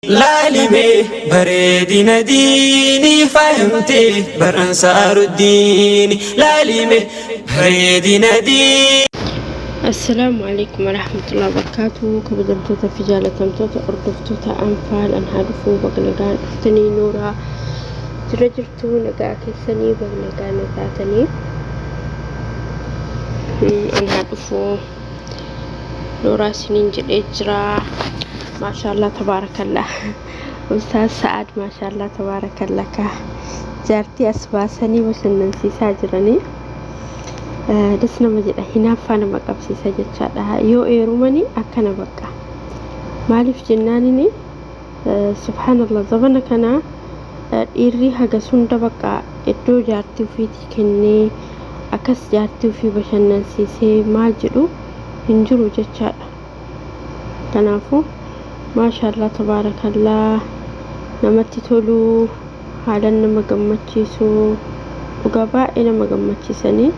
Laalimee bareedina diinii faayamtee bar ansaaruddiini laalimee bareedina diinii. Assalaamu alaikum warahmatullahi wabarakatuh. Kabajamtoota fi jaalatamtoota hordoftoota Anfaal an haa dhufuu, baga nagaan dhuftanii. Nooraa jira jirtu, nagaa keessanii, baga nagaan nu taatanii. An haa dhufuu, nooraa isiniin jedhee jira. Maashaallah, tabaarakallah, Ustaaz Sa'aad, maashaallah, tabaarakallah. Ka jaartii as baasanii bashannansiisaa jiranii das nama jedha, hinaaffaa nama qabsiisa jechaadha. Yoo eerumani akkana bakka maaliif jennaanini, subhaanallah, zabana kana dhiirri hagas hunda bakka iddoo jaartii ofiitii kennee akkas jaartii ofii bashannansiisee maal jedhu hin jiru jechaadha. Kanaafuu maashaallah, tabaarakallaa, namatti toluu, haalan nama gammachiisu, dhugaa baay'ee nama gammachiisanii.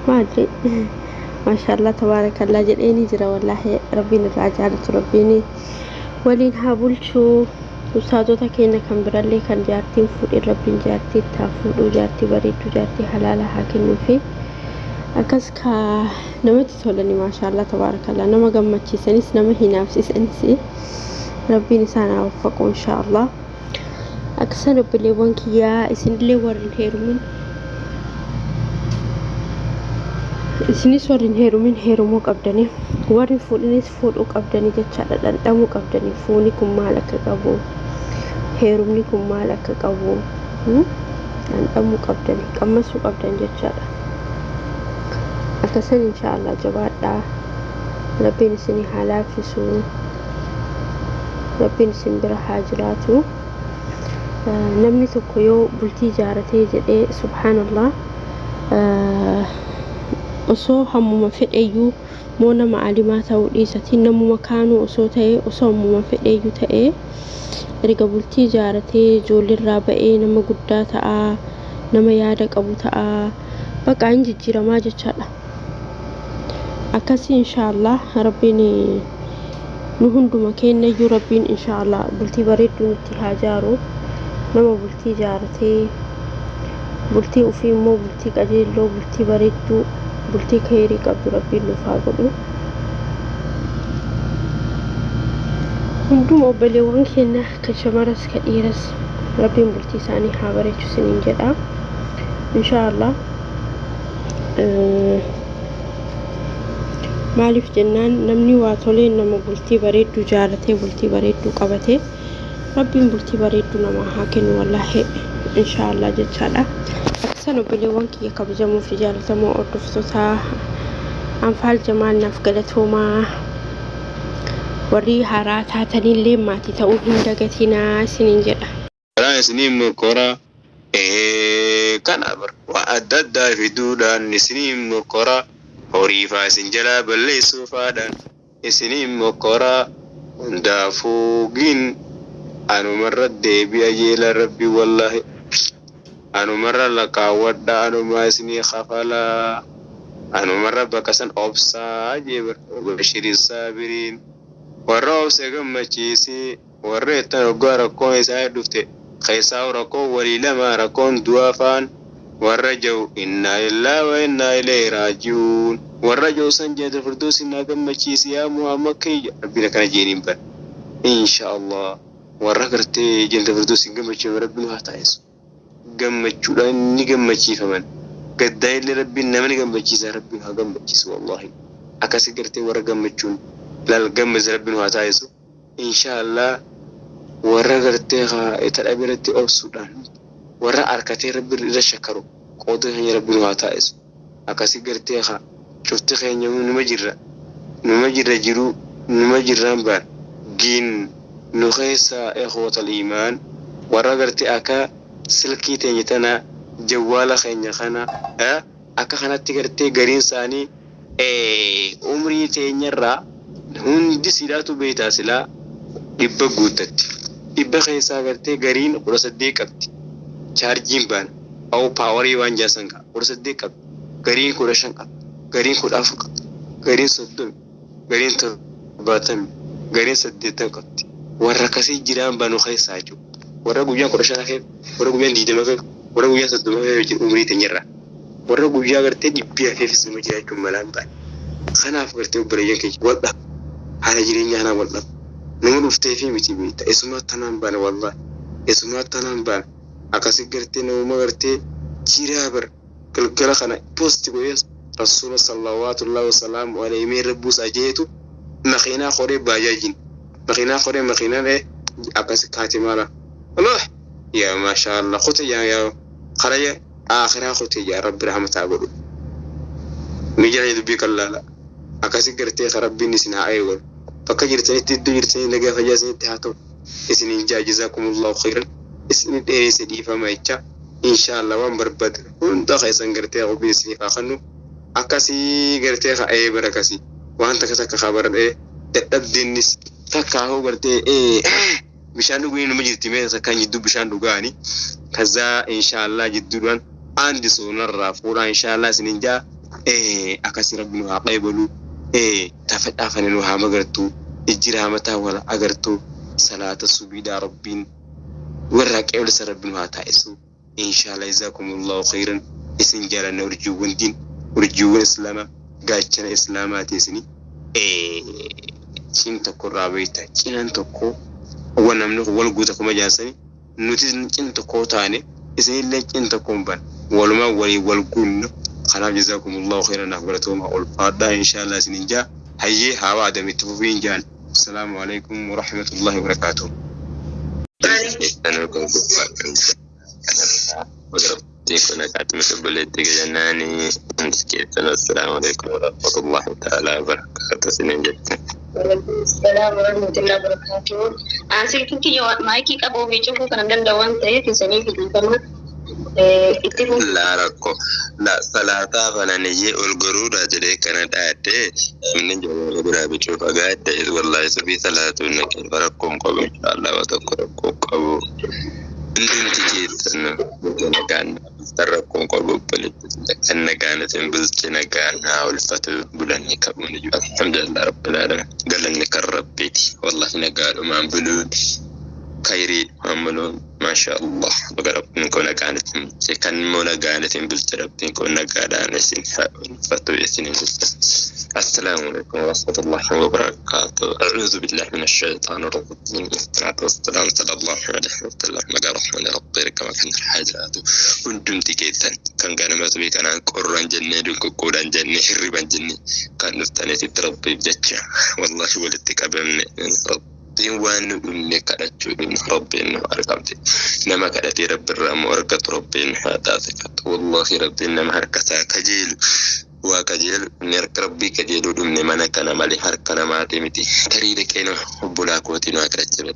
Maadri, maashaallah, tabaarakallaa jedheeni jira. Wallaahi rabbiin irraa jaalatu, rabbiin waliin haa bulchuu. Ustaazota keenya kan birallee kan jaartiin fuudhin rabbiin jaartii itti haa fuudhuu, jaartii bareedduu, jaartii halaala haa kennuufi. Akkas ka namatti tolani, maashaallah, tabaarakallaa, nama gammachiisanis nama hinaafsisanis, rabbiin isaan haa waffaqu inshaallah. Akkasan obboleewwan kiyyaa, isinillee warri hin heerumin, isinis warri hin heerumin heerumuu qabdanii, warri hin fuudhinis fuudhuu qabdanii jechaadha. Dhandhamuu qabdanii, fuuni kun maal akka qabu, heerumni kun maal akka qabu dhandhamuu qabdanii, qammasuu qabdan jechaadha. Akkasan inshaallah, jabaadhaa, rabbiin isinii haa laaffisu, rabbiin isin bira haa jiraatu. Namni tokko yoo bultii jaaratee jedhee, subhaanallah, osoo hammuma fedheyyuu moo nama alimaa ta'uu dhiisati, namuma kaanuu osoo ta'e, osoo hammuma fedheyyuu ta'ee, erga bultii jaaratee ijoolleerraa ba'ee nama guddaa ta'a, nama yaada qabu ta'a, bakka hin jijjiiramaa jechaadha. Akkasii inshaallah, rabbiin nu hunduma keenyayyuu, rabbiin inshaallah bultii bareedduu nutti haa jaaru. Nama bultii jaaratee bultii ofii immoo bultii qajeelloo, bultii bareedduu, bultii kheyrii qabdu rabbiin nuuf haa godhu. Hunduma obboleewwan keenya kan shamaras ka dhiiras rabbiin bultii isaanii haa bareechu isiniin jedha inshaallah. Maaliif jennaan, namni waa toleen nama bultii bareedduu jaaratee, bultii bareedduu qabatee, rabbiin bultii bareedduu namaa haa kennu wallaahi inshaallah jechaadha. Akkasan obboleewwan kiyya kabajamoo fi jaalatamoo hordoftoota Anfaal Jamaal, naaf galatoomaa. Warri haaraa taatanillee maatii ta'uu hin dagatinaa isiniin jedha. Karaan isinii mokoraa kana bar waan adda addaa fiduudhaan isinii mokoraa, horiifaa isin jalaa balleessuufaadhaan isinii mokoraa. Hundaafuu gin anumarra deebi'a jeela rabbi, wallahi anumarra lakaawwadha, anumaa isinii kafalaa, anumarra bakka san obsaa jee bar. Bashiri saabiriin, warra obse gammachiisi. Warra ittan hoggaa rakkoon isaanii dhufte, keessaa rakkoon walii lama, rakkoon du'aa faan, warra ja'u innaa lillaahi wa innaa ilayhi raaji'uun warra ja'u san jannatul firdoosin naa gammachiisi yaa Muhammad kiyya, rabbiin akkana jeeniin bar. Insha Allah, warra gartee jannatul firdoosin gammachiifame rabbi nu haa taasisu. Gammachuudhaan ni gammachiifaman, gaddaan illee rabbiin nama ni gammachiisa, rabbiin haa gammachiisu. Wallahi akkasi gartee warra gammachuun laal gammachiisa rabbi nu haa taasisu insha Allah. Warra gartee haa ta dhabe irratti obsuudhaan warra arkatee rabbi irra shakaru qooda keenya rabbi nu haa taasisu. Akkasi gartee haa cufti keenya numa jirra, numa jirra, jiruu numa jirraan baar gin nu keessaa ikhwatal iimaan warra gartee akka silkii teenya tana, jawwaala keenya kana akka kanatti gartee gariin isaanii umrii teenyarraa hundi silaatu beeytaa, silaa 100 guuttatti, 100 keessaa gartee gariin 18 qabdi chaarjiin baan aw powerii waan jaasan kaa 18 qabdi, gariin 15 qabdi, gariin 14 qabdi, gariin 30, gariin 70, gariin 80 qabdi. Warra akkasii jiraan banu keessaa jechuudha. Warra guyyaan 15 hafeef, warra guyyaan 20 hafeef, warra guyyaan 30 hafeef jiru umrii teenyarra. Warra guyyaa gartee dhibbii hafeefis nama jiraachuun malaan baane. Kanaaf gartee obboleeyyan keenya wal dhaba. Haala jireenyaa kanaan wal dhaba. Nama dhuftee fi miti beekta. Esumaa tanaan baana wallahi. Esumaa tanaan baana. Akkasi gartee namuma gartee jiraa bar galgala kana post godhee Rasuula salawaatullahi wasalaamu alayhi mee irra buusaa jeetu makiinaa koree baajaajiin makiinaa koree makiinaan ee akkasi kaatimaala. Allah yaa maashaa Allah kute yaa yaa karaya akhiraa kute yaa rabbi rahmataa godhu. Mijaa'ee dubbii qallaala. Akkasi gartee ka rabbiin isin haa eegalu. Bakka jirtanitti iddoo jirtanii nagaa fayyaa isinitti haa ta'u. Isiniin jaa jazaakumullahu khayran. Isin dheeresse dhiifama jecha. Inshaallah waan barbaadan hunda keessan gartee rabbiin isiniif haa kennu. Akkasii gartee ka ee barakasii. Waan takka takka ka baradhee dadhabdeennis takka hoo gartee ee bishaan dhuguun numa jirti mee takkaan jidduu bishaan dhugaani. Kazaa inshaallah jidduudhaan andi soonarraa fuudhaa inshaallah isiniin jaa akkasii rabbi nu haa qeebalu tafacaafane nu haa magartu ijji mataa wal agartu salaata subiidhaa rabbiin warra qeebalsa rabbi nu haa taasisu inshaallah jazaakumullahu khayran isin jaalanna urjiiwwan diin urjiiwwan islaamaa gaachana islaamaati isini cin tokko irraa beekta cinan tokko waan namni wal guuta kuma jaansani nuti cin tokko taane isinillee cin tokko hin ban walumaa walii wal guunna. Kanaaf jazaakumullahu khayran naaf galatooma ulfaadhaa inshaallah isinin jaa hayyee hawa adamitti fufiin jaan. Assalaamu alaikum warahmatullahi wabarakaatuh. Assalaamu alaikum warahmatullahi ta'ala wabarakatuh sinin jettan. Assalamu warahmatullahi wabarakatuh. Silkiin kiyya maayikii qabuu fi cufuu kan danda'u waan ta'eef isiniif dhiifama. Itti fufu. Laa rakkoo la salaataa fananiyyee ol goruudha jedhee kana dhaadhee namni jawaaba biraa bicuu fagaadhe wallahi subii salaatuun naqee rakkoon qabu inshaallah waa tokko rakkoo qabu. Hundumti keessan nagaan rakkoon qabu obboleetti kan nagaan isin bulche nagaan haa ulfatu bulanii qabuun iyyuu alhamdulillah rabbil alamin galanni kan rabbiiti wallahi nagaadhumaan buluun khayriidhumaan buluun maasha Allah baga rabbiin koo nagaan isin bulche kan immoo nagaan isin bulche rabbiin koo nagaadhaan isin haa ulfatu isin jecha. السلام عليكم ورحمة الله وبركاته. أعوذ بالله من الشيطان الرجيم. الصلاة والسلام صلى الله عليه وسلم. مقا رحمن ربي كما كان الحاجات hundumti keessan kan ganama subii kanaan qorran jennee dunquqquudhaan jennee hirriban jennee kan dhuftaniititti rabbiif jecha wallahi walitti qabamne rabbiin waan nu dhumne kadhachuu dhumne rabbiin nu argamte nama kadhatee rabbirraa immoo argatu rabbiin haa taasifatu. Wallahi rabbiin nama harkasaa kajeelu waa kajeelu inni harka rabbii kajeeluu dhumne mana kana malee harka namaati miti. Tarii dhaqee obbolaa kootii nu kadhachifadhe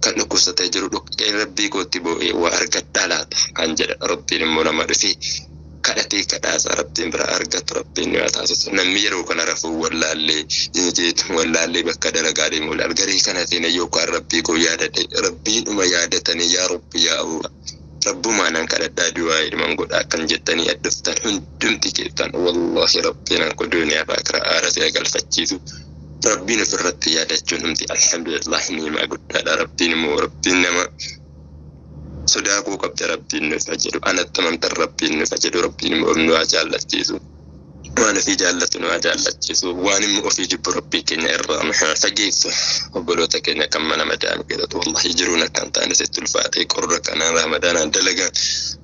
kan dhukkubsatee jiru dhukkee rabbii kootti boo'ee waa argadhaa laata kan jedha rabbiin immoo nama dhufee kadhatee kadhaasa rabbiin bira argatu rabbiin nu haa taasisu. Namni yeroo kana rafuu wallaallee jeetu wallaallee bakka dalagaa deemu laal garii kana seene yookaan rabbii koo yaadadhe rabbiinuma yaadatanii yaa rabbi yaa Allah rabbumaa nan kadhadhaa du'aa ilman godhaa kan jettanii adduftan hundumti keessan wallahi rabbiin anko duniyaa fi akiraa aarasee galfachiisu rabbiin ofirratti yaadachuun humti alhamdulillah niimaa guddaadha. Rabbiin immoo rabbiin nama sodaa koo qabda rabbiin nuuf haa jedhu anatti amantan rabbiin nuuf haa jedhu rabbiin immoo nu haa jaallachiisu waan ofii jaallatu nu haa jaallachiisu waan immoo ofii jibbu rabbii keenya irraa nu haa fageessu. Obboloota keenya kan mana madaami keessatti wallahi jiruun akka hin taane sitti ulfaatee qorra kanaan ramadaanaan dalagaan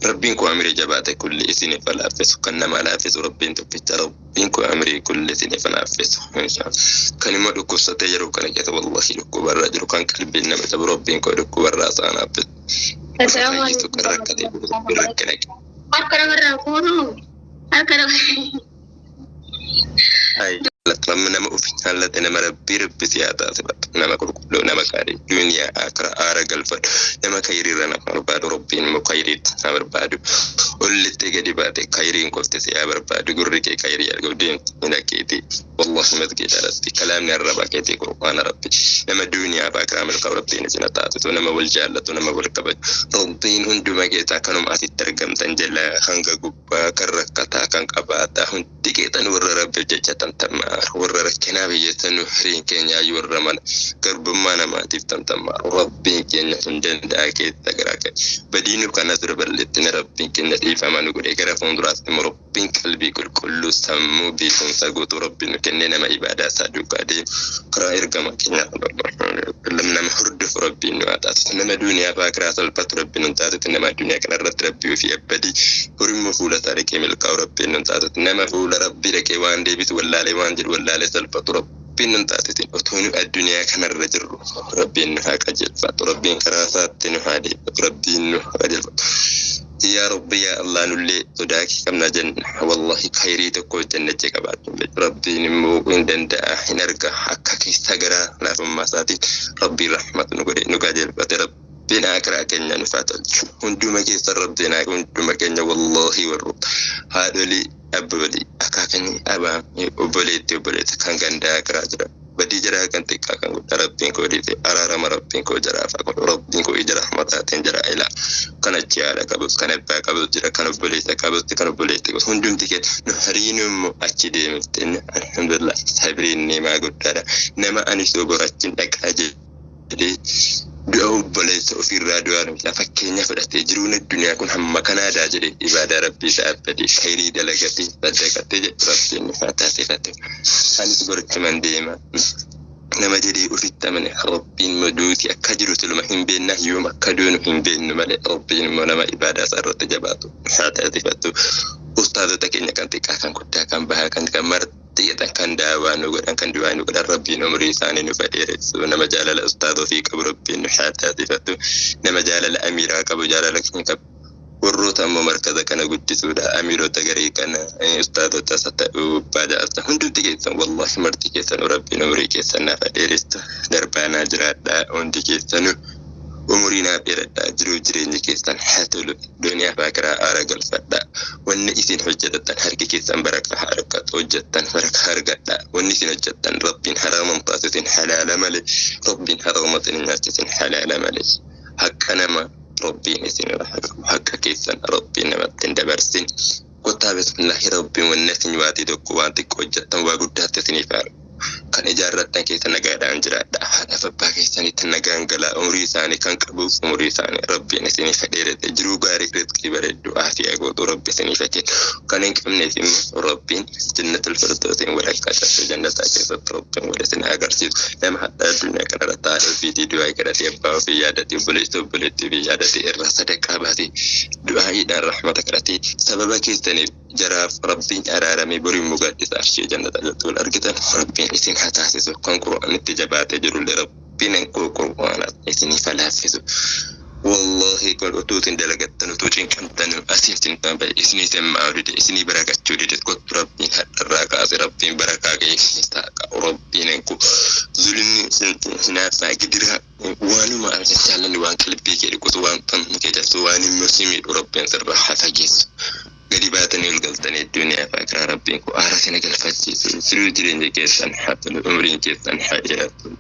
rabbiin koo amirii jabaate kulli isiniif haa laaffisu kan nama laaffisu rabbiin tokkicha rabbiin koo amirii kulli isiniif haa laaffisu. Kan immoo dhukkubsatee yeroo kana keessa wallahi dhukkubarraa jiru kan qalbiin nama cabu rabbiin koo dhukkubarraa isaan haaffisu. Assalaamu Fayyisu kan alaikum. rakkatee jiru rakkina Harka namarraa fuudhuu. Harka nama. Namni nama ofi jaallate nama rabbii rabbi si haa taasifatu nama qulqulluu nama gaarii duniyaa akira aara galfadhu nama khayriirra nama barbaadu rabbiin immoo khayriitti nama barbaadu ollitti gadi baate khayriin qofti si haa barbaadu gurri kee khayrii argamu deemti miila keetii wallahi masgiida irratti kalaamni arrabaa keetii qur'aana rabbi nama duniyaa fi akiraa milkaa'u rabbiin isin haa taasisu nama wal jaallatu nama wal kabaju rabbiin hunduma keessaa kanuma asitti argamtan jala hanga gubbaa kan rakkataa kan qabaataa hundi keessan warra rabbiif jecha tantamaa Warra rakkinaa biyyeessa nu hiriin keenya ayyuu warra mana garbummaa namaatiif tamtammaa Rabbiin keenya hin danda'a keessa garaa keenya badii nu kana dura balleessine Rabbiin keenya dhiifama nu godhe. Gara fuulduraatti immoo Rabbiin qalbii qulqulluu, sammuu beekumsa guutuu Rabbiin nu kennee, nama ibaadaa isaa duukaa deemu, karaa ergama keenyaa nama hordofu Rabbiin nu haa taasisu. Nama duniyaa fi akiraa salphatu Rabbiin nu taasisu. Nama addunyaa kanarratti Rabbii ofii abbadii horimmoo fuula isaa dhaqee milkaa'u Rabbiin nu taasisu. Nama fuula Rabbii dhaqee waan deebisu wallaalee, waan jedhu wallaalee salphatu Rabbiin nu taasisu. Otoo nu addunyaa kanarra jirru Rabbiin nu haa qajeelfatu, Rabbiin karaa isaatti nu haa deebifatu, Rabbiin nu haa qajeelfatu. Yaa Rabbi, yaa Allah, nullee sodaa kee qabna jenna. Wallahi khayrii tokko hojjanna jee qabaachuu hin beeku. Rabbiin immoo hin danda'a, hin arga akka keessa garaa laafummaa isaatiin Rabbiin rahmatu nu godhe, nu qajeelfate. Rabbiin akiraa keenya nuuf haa tolchu hunduma keessa. Rabbiin hunduma keenya, wallahi, warroota haadholii, abboolii, akaakanii, abaa, obboleetti, obboleessa kan gandaa akiraa jiran, badii jaraa kan xiqqaa kan guddaa Rabbiin koo dhiise araarama. Rabbiin koo jaraaf haa godhu. Rabbiin koo ija rahmataatiin jara ilaa. Kan achi haadha qabus, kan abbaa qabus jira, kan obboleessa qabus, kan obboleetti qabus, hundumti keenya nu hariinu immoo achi deemte. Alhamdulillah, sabriin nimaa guddaadha. Nama ani soo borachiin dhaqaa jedhee du'a obboleessa ofiirraa du'aa nuti fakkeenya fudhatee jiruun addunyaa kun hamma kanaadaa jedhee ibaadaa Rabbii isaa abbadee khayrii dalagatee saddaqatee jedhu Rabbiin nu haa taasifatu. Anis borichuman deema nama jedhee ofitti amane, Rabbiin immoo duuti akka jiru siluma hin beekna, yoom akka duunu hin beeknu malee, Rabbiin immoo nama ibaadaa isaa irratti jabaatu haa taasifatu. Ustaazota keenya kan xiqqaa kan guddaa, kan bahaa kan marti jedhan, kan daawaa nu godhan, kan du'aa nu godhan, Rabbiin umurii isaanii nu dheeressu. Nama jaalala ustaaza ofii qabu Rabbiin nu haa taasifatu. Nama jaalala amiiraa qabu, jaalala keenya qabu, warroota ammoo markaza kana guddisuudha, amiirota garii kana, ustaazota isa ta'uu baadaasa, hundumti keessan, wallahi, marti keessan Rabbiin umurii keessan naaf dheeressu. Darbaanaa jiraadhaa, hundi keessanuu umurii naaf dheeradhaa. Jiruu jireenyi keessan haa tolu, duniyaa fi akiraa aara galfadhaa. Wanni isin hojjetattan harki keessan barakaa haa argatu, hojjettan barakaa argadhaa. Wanni isin hojjettan Rabbiin haraaman taasisin, halaala malee. Rabbiin haraama isin hin nyaachisin, halaala malee. Haqa nama Rabbiin isin irra haa qabu, haqa keessan Rabbiin namatti hin dabarsin. Kottaa, bismillahi. Rabbiin wanni isin waatii tokko waan xiqqoo hojjettan waa guddaatti isiniif haa kan ijaarrattan keessa nagaadhaan jiraadha. Haadhaaf abbaa keessanitti nagaan galaa. Umurii isaanii kan qabuuf umurii isaanii Rabbiin isiniif dheerete, jiruu gaarii, rizqii bareedduu, aafiyaa gootuu Rabbi isiniif kennu. Kan hin qabneef immoo Rabbiin jannatul firdoosin walakkaa cabsee jannataa keessatti Rabbiin wal isin agarsiisu. Nama hadha addunyaa kanarratti haadha ofiitii du'aa kadhatee, abbaa ofii yaadatee, obboleessa obboleettii ofii yaadatee, irraa sadaqaa baatee, du'aa'iidhaan rahmata kadhatee, sababa keessaniif jaraaf Rabbiin araaramee borii immoo gaaddisa arshee jannata irratti wal argitan Rabbiin isin haa taasisu. Kan Qur'aanitti jabaatee jirullee Rabbiin koo Qur'aana isiniif haa laaffisu. Wallahi, kun utuu isin dalagattan, utuu cinqamtan, asii isin bahe, isinii semmaa'uu dide, isinii barakachuu dide. Kottu, Rabbiin hadharraa kaase Rabbiin barakaa keessa Rabbiin koo zulmni, hinaaffaa, gidiraa, waanuma jaallanni, waan qalbii kee dhiqutu, waan sammuu kee cabsu, waan immoo si miidhu Rabbiin sirraa haa fageessu. Gadi baatanii ol galtanii duniyaa fi akiraa Rabbiin koo aara sina galfachiisu. Jiruu jireenya keessan haa tolu, umriin keessan haa dheeratu.